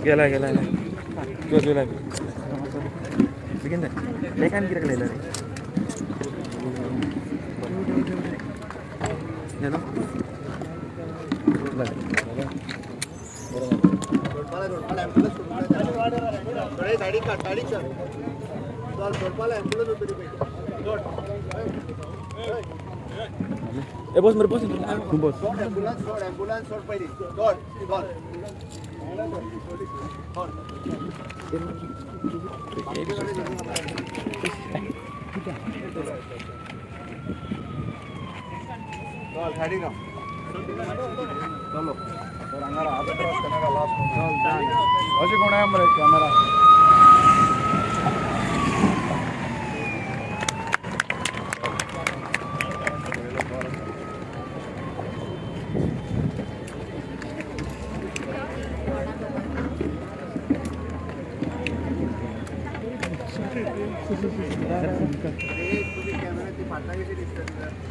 गेला गेला गेला बेगीन कित्याक लायला रे गेलो ए बस मरे बस बस एम्बुलन्स सोड पयली चल चल चलो अशी कोण आहे मरे कॅमेरा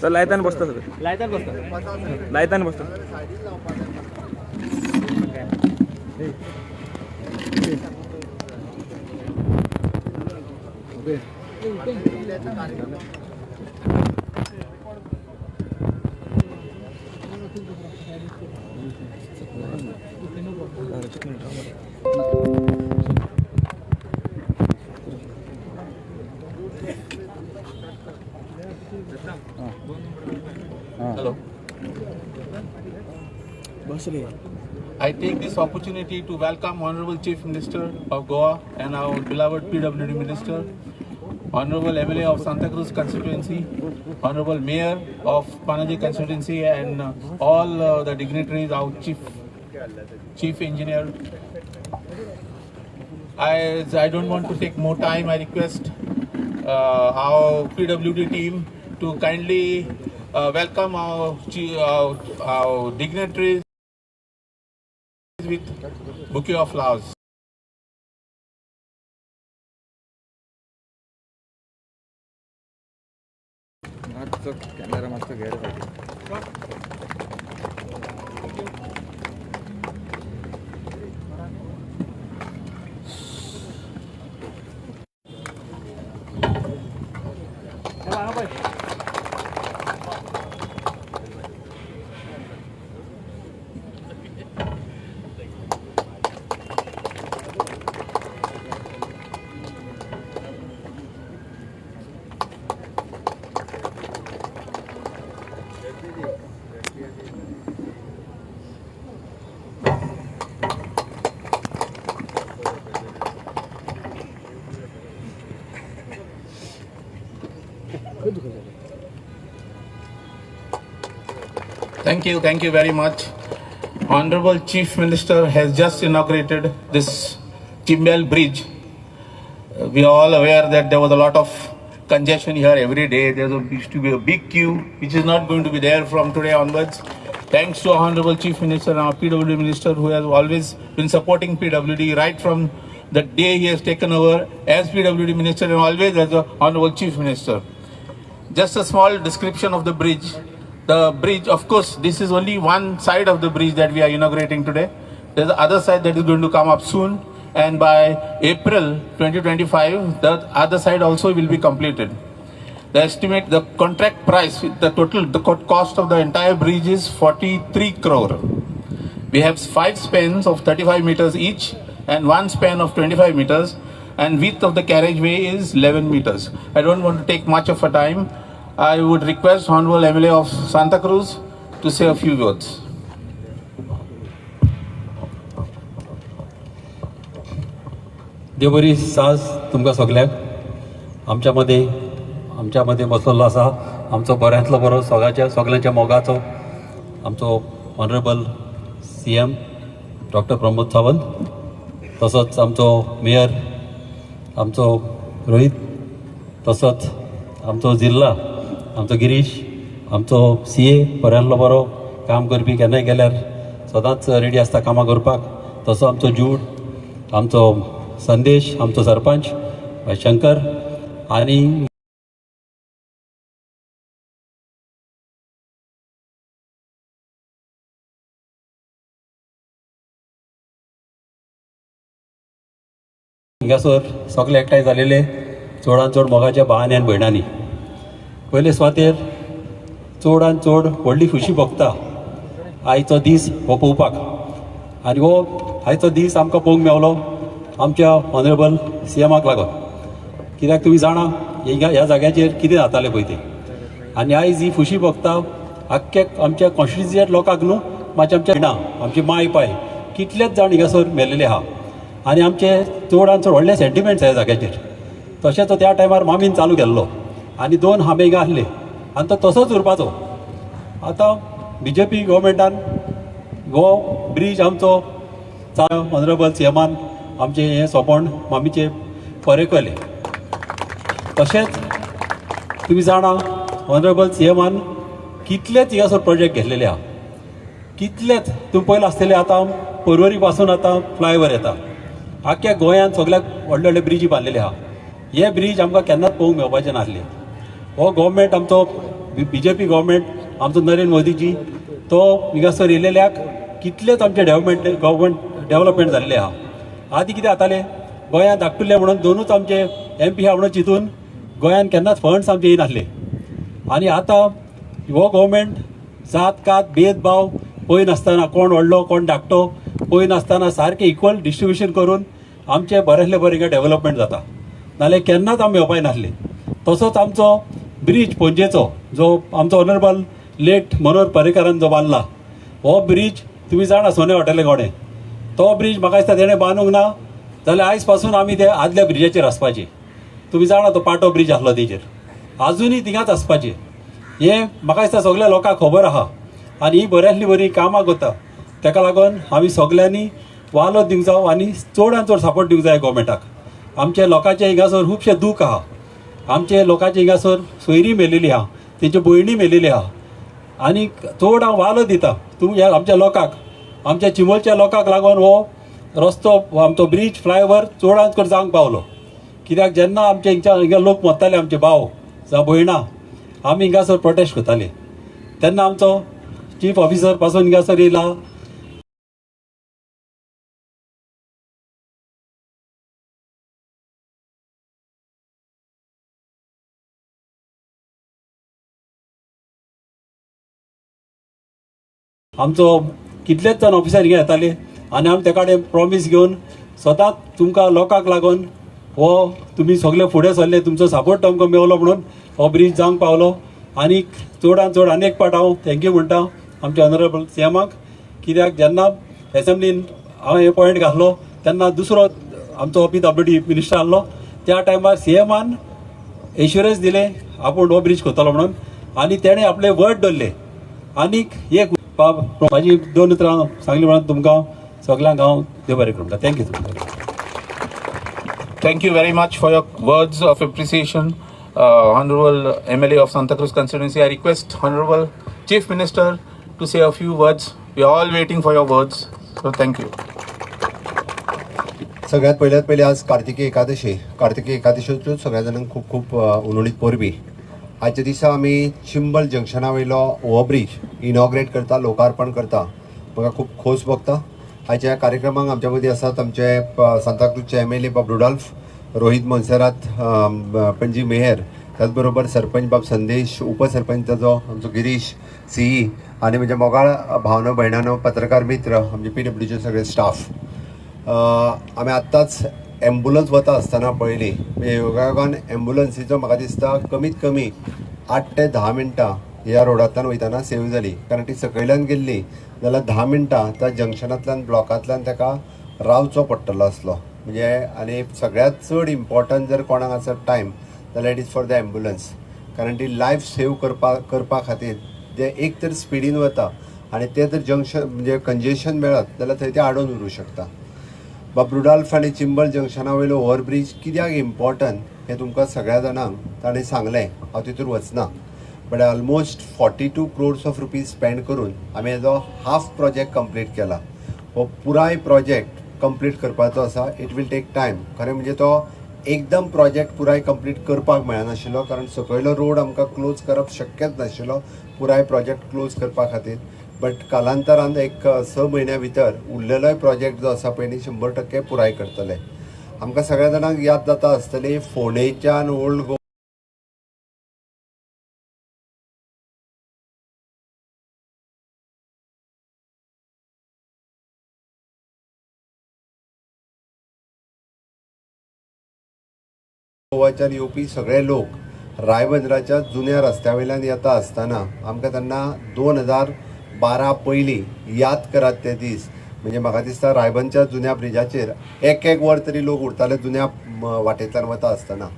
सर लायताना बसता सर लायताना बसता लायताना बसता Hello. I take this opportunity to welcome Honorable Chief Minister of Goa and our beloved PWD Minister, Honorable MLA of Santacruz constituency, Honorable Mayor of Panaji constituency, and all the dignitaries, our Chief Engineer. I don't want to take more time. I request our PWD team to kindly welcome our dignitaries with bouquet of flowers. Camera मातसो घेर Thank you very much. Honorable Chief Minister has just inaugurated this Chimbel Bridge. We are all aware that there was a lot of congestion here every day. There used to be a big queue, which is not going to be there from today onwards. Thanks to our Honorable Chief Minister and our PWD Minister, who has always been supporting PWD right from the day he has taken over as PWD Minister and always as the Honorable Chief Minister. Just a small description of the bridge. The bridge, of course, this is only one side of the bridge that we are inaugurating today. There's the other side that is going to come up soon, and by April 2025, the other side also will be completed. The estimate, the contract price, the total, the cost of the entire bridge is 43 crore. We have 5 spans of 35 meters each and 1 span of 25 meters, and width of the carriageway is 11 meters. I don't want to take much of a time. I would request Honorable MLA of Santacruz to say a few words. देव बरी साज तुमकां सगल्यांक. आमच्या मदें बसलेलो आसा आमचो बऱ्यांतलो बरो सगळ्याच्या सगल्यांच्या मोगाचो आमचो honourable CM doctor Pramod Sawant, तसोच आमचो मेयर आमचो रोहीत, तसोच आमचो जिल्ला आमचो गिरीश, आमचो CA बऱ्यांतलो बरो काम करपी, केन्नाय गेल्यार सदांच रेडी आसता कामां करपाक, तसो आमचो जूड, आमचो संदेश, आमचो सरपंच शंकर, आनी हिंगासर सगळे एकठांय जालेले चडान चड मोगाच्या भावांनी आनी भयणांनी. पयले सुवातेर चडान चड व्हडली खुशी भोगता आयचो दीस हो पळोवपाक, आनी हो आयचो दीस आमकां पळोवंक मेवलो आमच्या ऑनरेबल CMाक लागून. कित्याक तुमी जाणा ह्या जाग्याचेर कितें जातालें पळय तें, आनी आयज ही खुशी भोगता आख्ख्या आमच्या कॉन्स्टिट्युएंट लोकांक न्हू, मातशें आमच्या भयणां, आमचे माय पाय कितलेच जाण हिंगासर मेलेले आहा, आनी आमचे चडान चड व्हडले सेंटिमेंट्स ह्या जाग्याचेर. तशेंच तो त्या टायमार मामीन चालू केल्लो आनी 2 हांबे हिंगा आसले आनी तो तसोच उरपाचो. आतां BJP गव्हर्मेंटान हो ब्रीज आमचो ऑनरेबल CMान आमचें हें सोंपण मामीचें परे केलें. तशेंच तुमी जाणा ऑनरेबल CMान कितलेच हिंगासर प्रोजेक्ट घेतलेले आहा, कितलेच. तुमी पळयलां आसतलें आतां पर्वरी पासून आतां फ्लायओवर येता, आख्ख्या गोंयांत सगळ्याक व्हडले व्हडले ब्रिजी बांदलेले आहा. हे ब्रीज आमकां केन्नाच पळोवंक मेळपाचे नासले. हो गव्हर्मेंट आमचो BJP government आमचो नरेंद्र मोदीजी तो हिंगासर येयलेल्याक कितलेच आमचे डेवलपमेंट जाल्ले आहा. आदी कितें जातालें, गोंयांत धाकटुल्ले म्हणून दोनूच आमचे MP आहा म्हणून चिंतून गोंयांत केन्नाच फंड्स आमचे येयनासले. आनी आतां हो गव्हर्मेंट जात कात भेदभाव पळयनासतना, कोण व्हडलो कोण धाकटो पळयनासतना सारकें इक्वल डिस्ट्रिब्युशन करून आमचें बरेंतलें बरें हिंगा डेवलपमेंट जाता, नाल्यार केन्नाच आमी मेळपाक नासले. तसोच आमचो ब्रीज पणजेचो जो आमचो ऑनरेबल लेट मनोहर पर्रीकारान जो बांदला हो ब्रीज तुमी जाणा सोने हॉटेले कोणें तो ब्रीज म्हाका दिसता तेणें बांदूंक ना जाल्यार आयज पासून आमी ते आदल्या ब्रिजाचेर आसपाचे. तुमी जाणा तो पाटो ब्रीज आसलो तेजेर आजुनूय थिंगाच आसपाचे. हें म्हाका दिसता सगल्या लोकांक खबर आहा आनी ही बऱ्यांतली बरी कामां करता. तेका लागून आमी सगल्यांनी वालो दिवंक जावो आनी चडान चड सपोर्ट दिवंक जाय गव्हर्मेंटाक. आमच्या लोकांचें हिंगासर खुबशें दूख आहा, आमचे लोकांचे हिंगासर सोयरी मेलेली आहा, तेंच्यो भयणी मेलेली आहा, आनी चड हांव वालो दिता तुमी ह्या आमच्या लोकांक, आमच्या चिंबलच्या लोकांक लागून हो रस्तो आमचो ब्रीज फ्लायओवर चडान चड जावंक पावलो. कित्याक जेन्ना आमचे हिंगा लोक मरताले, आमचे भाव जावं भयणां, आमी हिंगासर प्रोटेस्ट करताले तेन्ना आमचो चीफ ऑफिसर पासून हिंगासर येयला. आमचो कितलेच जाण ऑफिसर हिंगा येताले आनी आमी तेका कडेन प्रॉमीस घेवन सदांच तुमकां लोकांक लागून हो तुमी सगळे फुडें सरले, तुमचो सपोर्ट आमकां मेवलो म्हणून हो ब्रीज जावंक पावलो. आनी चडान चड आनी एक पाट हांव thank you म्हणटा आमच्या ऑनरेबल CMाक, कित्याक जेन्ना एसेंब्लीन हांवें हे पॉयंट घातलो तेन्ना दुसरो आमचो PWD minister आहलो, त्या टायमार CMान एश्युरन्स दिलें आपूण हो ब्रीज करतलो म्हणून, आनी तेणें आपले वर्ड दवरले. आनीक एक म्हाजी 2 उतरां सांगली म्हणून तुमकां सगल्यांक हांव देव बरें करूं म्हणटा. Thank you. Thank you very much for your words of appreciation, Honorable MLA of Santacruz constituency. I request Honorable Chief Minister to say a few words. We are all waiting for your words, so thank you. सगळ्यात पयल्यात पयलीं आज कार्तिकी एकादशी. कार्तिकी एकादशीच्यो सगळ्या जाणांक खूब खूब उनवणीत परबी. आजच्या दिसा आमी चिंबल जंक्शना वयलो ओवरब्रीज इनॉग्रेट करता, लोकार्पण करता. म्हाका खूब खोस भोगता. आयच्या ह्या कार्यक्रमाक आमच्या मदीं आसात आमचे सांताक्रूजचे MLA बाब रुडॉल्फ, रोहित मोन्सेरात, पणजी मेयर, त्याच बरोबर सरपंच बाब संदेश, उपसरपंच ताजो आमचो गिरीश सीई आनी म्हज्या मोगाळ भावनो भयणानो पत्रकार मित्र, आमचे PWचे सगळे स्टाफ. आमी आत्ताच एम्बुलन्स वता आसतना पळयली. योगायोगान एम्बुलन्सीचो म्हाका दिसता कमीत कमी 8 ते 10 मिनटां ह्या रोडांतल्यान वयतना सेव जाली, कारण ती सकयल्यान गेल्ली जाल्यार 10 मिनटां त्या जंक्शनांतल्यान ब्लॉकांतल्यान ताका रावचो पडटलो आसलो. म्हणजे आनी सगळ्यांत चड इम्पॉर्टंट जर कोणाक आसत टायम जाल्यार it is for the ambulance, कारण ती लायफ सेव करपा खातीर जे एक तर स्पिडीन वता आनी ते जर जंक्शन म्हणजे कंजेशन मेळत जाल्यार थंय ते आडोवन उरूं शकता. बाब रुडॉल्फ आनी चिंबल जंक्शना वयलो ओवरब्रीज कित्याक इम्पॉर्टंट हें तुमकां सगळ्या जाणांक ताणें सांगलें, हांव तितूर वचना. But almost 42 crores of rupees spend करून आमी हेजो हाफ प्रोजेक्ट कंप्लीट केला. हो पुराय प्रोजेक्ट कंप्लीट करपाचो आसा. It will take time. खरें म्हणजे तो एकदम प्रोजेक्ट पुराय कंप्लीट करपाक मेळनाशिल्लो, कारण सकयलो रोड आमकां क्लोज करप शक्यच नाशिल्लो पुराय प्रोजेक्ट क्लोज करपा खातीर. बट कालांतरान एक 6 म्हयन्या भितर उरलेलोय प्रोजेक्ट जो आसा पळय न्ही 100% पुराय करतले. आमकां सगळ्या जाणांक याद जाता आसतली फोंडेच्यान ओल्ड गोवाच्यान येवपी सगळे लोक रायबंदराच्या जुन्या रस्त्या वयल्यान येता आसतना आमकां तेन्ना 2012 पयलीं याद करात ते दीस. म्हणजे म्हाका दिसता रायबंदच्या जुन्या ब्रिजाचेर एक एक वर तरी लोक उरताले जुन्या वाटेंतल्यान वता आसतना.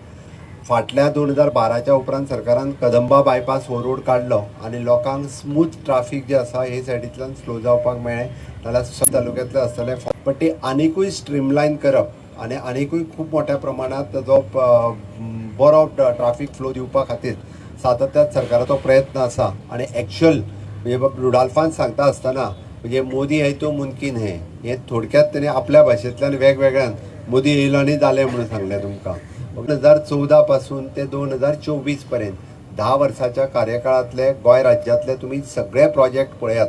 फाटल्या 2012च्या उपरांत सरकारान कदंबा बायपास हो रोड काडलो आनी लोकांक स्मूथ ट्राफीक जें आसा हे सायडींतल्यान स्लो जावपाक मेळ्ळें. नाल्यार तालुक्यांतले आसतले, बट ती आनिकूय स्ट्रीमलायन करप आनी आनिकूय खूब मोठ्या प्रमाणांत ताजो बरो ट्राफीक फ्लो दिवपा खातीर सातत्यान सरकाराचो प्रयत्न आसा. आनी एक्च्युअल म्हणजे रुडॉल्फान सांगता आसतना म्हणजे मोदी है तो मुमकीन है हें थोडक्यात तेणें आपल्या भाशेंतल्यान वेगवेगळ्यान मोदी येयलो आनी जालें म्हणून सांगलें तुमकां. 2014 पासून ते 2024 पर्यंत 10 वर्साच्या कार्यकाळांतले गोंय राज्यांतले तुमी सगळे प्रोजेक्ट पळयात.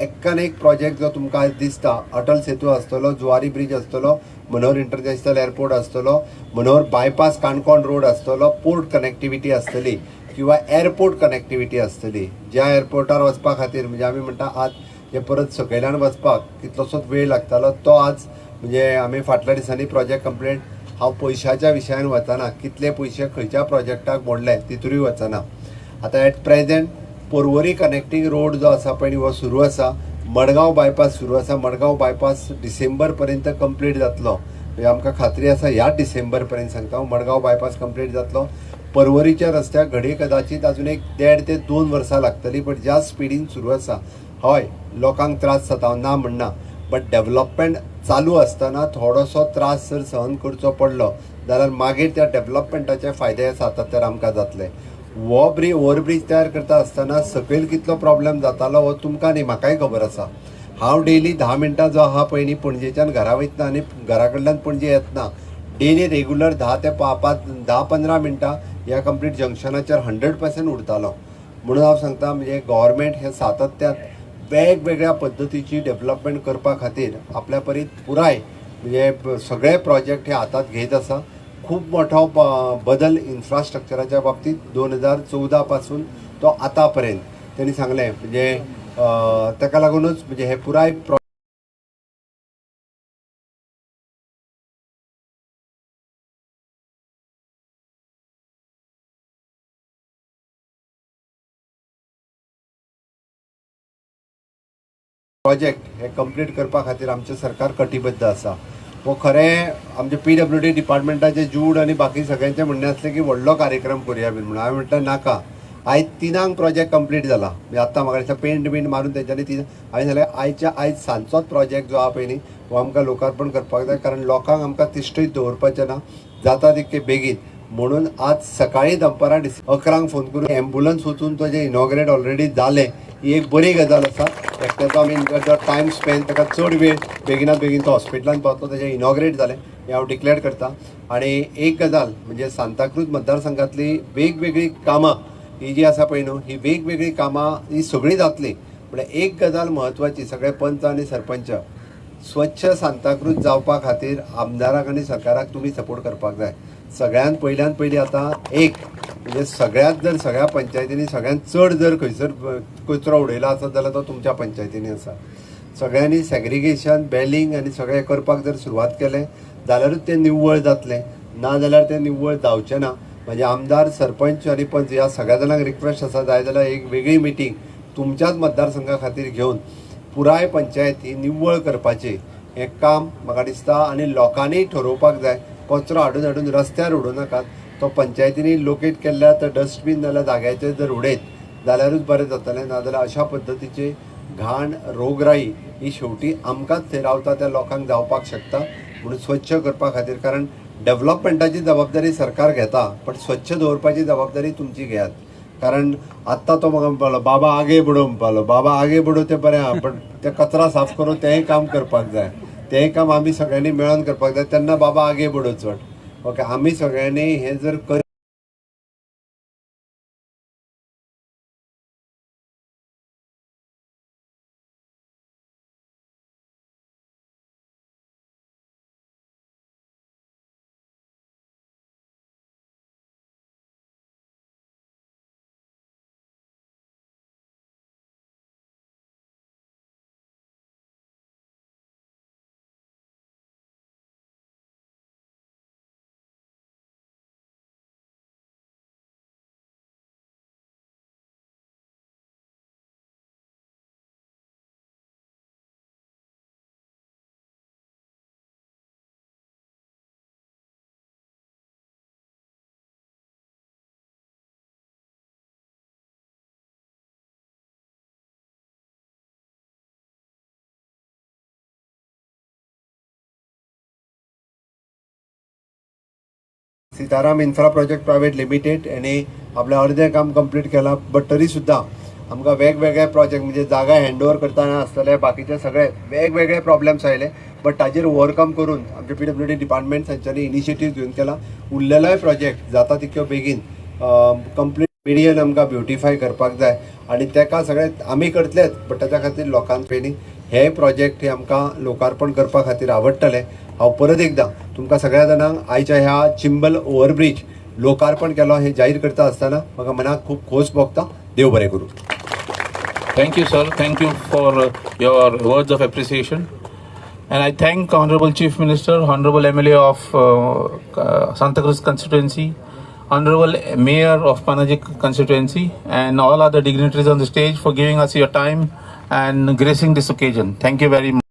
एक्कान एक प्रोजेक्ट जो तुमकां आयज दिसता, अटल सेतू आसतलो, जुवारी ब्रिज आसतलो, मनोहर इंटरनॅशनल एअरपोर्ट आसतलो, मनोहर बायपास काणकोण रोड आसतलो, पोर्ट कनेक्टिविटी आसतली किंवा एअरपोर्ट कनेक्टिविटी आसतली. ज्या एअरपोर्टार वचपा खातीर म्हणजे आमी म्हणटा आज जे परत सकयल्यान वचपाक कितलोसोच वेळ लागतालो तो आज म्हणजे आमी फाटल्या दिसांनी प्रोजेक्ट कंप्लीट. हांव पयशाच्या विशयान वचना, कितले पयशे खंयच्या प्रोजेक्टाक मोडले तितूरूय वचना. आतां at present Porvorim connecting road जो आसा पळय हो सुरू आसा, मडगांव बायपास सुरू आसा. मडगांव बायपास डिसेंबर पर्यंत कंप्लीट जातलो, म्हणजे आमकां खात्री आसा ह्या डिसेंबर पर्यंत सांगता हांव मडगांव बायपास कंप्लीट जातलो. पर्वरीच्या रस्त्याक घडये कदाचीत अजून एक 1.5 ते 2 वर्सां लागतली, बट ज्या स्पिडीन सुरू आसा, हय लोकांक त्रास जाता हांव ना म्हणना, बट डेवलपमेंट चालू आसतना थोडोसो त्रास जर सहन करचो पडलो जाल्यार मागीर त्या डेवलपमेंटाचे फायदे सातत्यान आमकां जातले. हो ओवरब्रीज तयार करता आसतना सकयल कितलो प्रॉब्लेम जातालो हो तुमकां न्ही म्हाकाय खबर आसा. हांव डेली 10 मिनटां जो आहा पळय न्ही पणजेच्यान घरा वयतना आनी घरा कडल्यान पणजे येतना डेली रेगुलर 10 ते 10-15 मिनटां ह्या कंप्लीट जंक्शनाचेर 100% उरतालो. म्हणून हांव सांगता म्हणजे गव्हर्मेंट हे सातत्यान वेगवेगळ्या पद्दतीची डेवलपमेंट करपा खातीर आपल्या परीत पुराय म्हणजे सगळे प्रोजेक्ट हे हातात घेत आसा. खूब मोठो बदल इन्फ्रास्ट्रक्चराच्या बाबतीत 2014 पासून तो आतां पर्यंत तेणी सांगलें. म्हणजे ताका लागूनच म्हणजे हे पुराय प्रोजेक्ट हे कंप्लीट करपा खातीर आमचें सरकार कटिबद्ध आसा. हो खरें आमचे PWD डिपार्टमेंटाचे जूड आनी बाकी सगळ्यांचें म्हणणें आसलें की व्हडलो कार्यक्रम करुया बीन म्हणून. हांवें म्हटलें नाका, आयज 3 प्रोजेक्ट कंप्लीट जाला. म्हणजे आत्तां म्हाका दिसता पेंट बीन मारून तेंच्यांनी 3 हांवें सांगलें आयच्या आयज सांजचोच प्रोजेक्ट जो आहा पळय न्ही हो आमकां लोकार्पण करपाक जाय, कारण लोकांक आमकां तिश्ठीत दवरपाचें ना. जाता तितके बेगीन म्हणून आज सकाळी दनपारां 11 फोन करून एम्बुलन्स वचून तो जे इनॉग्रेट ऑलरेडी जालें, ही एक बरी गजाल आसा. एकट्याचो आमी टायम स्पेंड ताका चड वेळ बेगिनात बेगीन तो हॉस्पिटलान पावतलो, तेजें इनॉग्रेट जालें हें हांव डिक्लेअर करता. आनी एक गजाल म्हणजे सांताक्रूज मतदारसंघातली वेगवेगळीं कामां ही जी आसा पळय न्हू, ही वेगवेगळीं कामां ही सगळीं जातलीं. म्हळ्यार एक गजाल म्हत्वाची, सगळे पंच आनी सरपंच स्वच्छ सांताक्रूज जावपा खातीर आमदाराक आनी सरकाराक तुमी सपोर्ट करपाक जाय. सगळ्यान पयल्यान पयलीं आतां एक म्हणजे सगळ्यांत जर सगळ्या पंचायतींनी सगळ्यांत चड जर खंयसर कचरो उडयला आसत जाल्यार तो तुमच्या पंचायतींनी आसा. सगळ्यांनी सेग्रिगेशन बेलिंग आनी सगळें करपाक जर सुरवात केलें जाल्यारूच तें निव्वळ जातलें, ना जाल्यार तें निव्वळ जावचें ना. म्हणजे आमदार सरपंच आनी पंच ह्या सगळ्या जाणांक रिक्वेस्ट आसा, जाय जाल्यार एक वेगळी मिटींग तुमच्याच मतदारसंघा खातीर घेवन पुराय पंचायत ही निव्वळ करपाची हें काम म्हाका दिसता. आनी लोकांनी ठरोवपाक जाय, कचरो हाडून हाडून रस्त्यार उडोवं नाकात, तो पंचायतींनी लोकेट केल्ल्या त्या डस्टबीन जाल्यार जाग्याचेर जर उडयत जाल्यारूच बरें जातलें, नाजाल्यार अशा पद्दतीची घाण रोगराई ही शेवटी आमकांच थंय रावता त्या लोकांक जावपाक शकता. म्हणून स्वच्छ करपा खातीर, कारण डेव्हलपमेंटाची जबाबदारी सरकार घेता पण स्वच्छ दवरपाची जबाबदारी तुमची घेयात. कारण आत्तां तो म्हाका म्हणपालो बाबा आगे बुडो म्हणपालो, बाबा आगे बुडो तें बरें आहा पण तें कचरा साफ करून तेंय काम करपाक जाय, तेंय काम आमी सगळ्यांनी मेळोन करपाक जाय, तेन्ना बाबा आगे बुडो चड. ओके, आमी सगळ्यांनी हें जर Sitaram infra project private limited हेणी आपलें अर्दें काम कंप्लीट केलां, बट तरी सुद्दां आमकां वेगवेगळे प्रोजेक्ट म्हणजे जागा हँड ओवर करतना आसतले बाकीचे सगळे वेगवेगळे प्रॉब्लेम्स आयले, बट ताजेर ओवरकम करून आमचे PWD department तांच्यांनी इनिशिएटीव घेवन केला. उरलेलोय प्रोजेक्ट जाता तितक्यो बेगीन कंप्लीट मिडियन आमकां ब्युटिफाय करपाक जाय आनी ताका सगळे आमी करतलेच, बट ताच्या खातीर लोकांक पयलीं हे प्रोजेक्ट हे आमकां लोकार्पण करपा खातीर आवडटलें. हांव परत एकदां तुमकां सगळ्या जाणांक आयच्या ह्या चिंबल ओवरब्रीज लोकार्पण केलो हें जाहीर करता आसतना म्हाका मनाक खूब खोस भोगता. देव बरें करूं. Thank you sir, thank you for your words of appreciation and I thank honourable chief minister, honourable MLA of Santacruz constituency, honourable mayor of Panaji constituency and all other dignitaries on the stage for giving us your time and gracing this occasion. Thank you very much.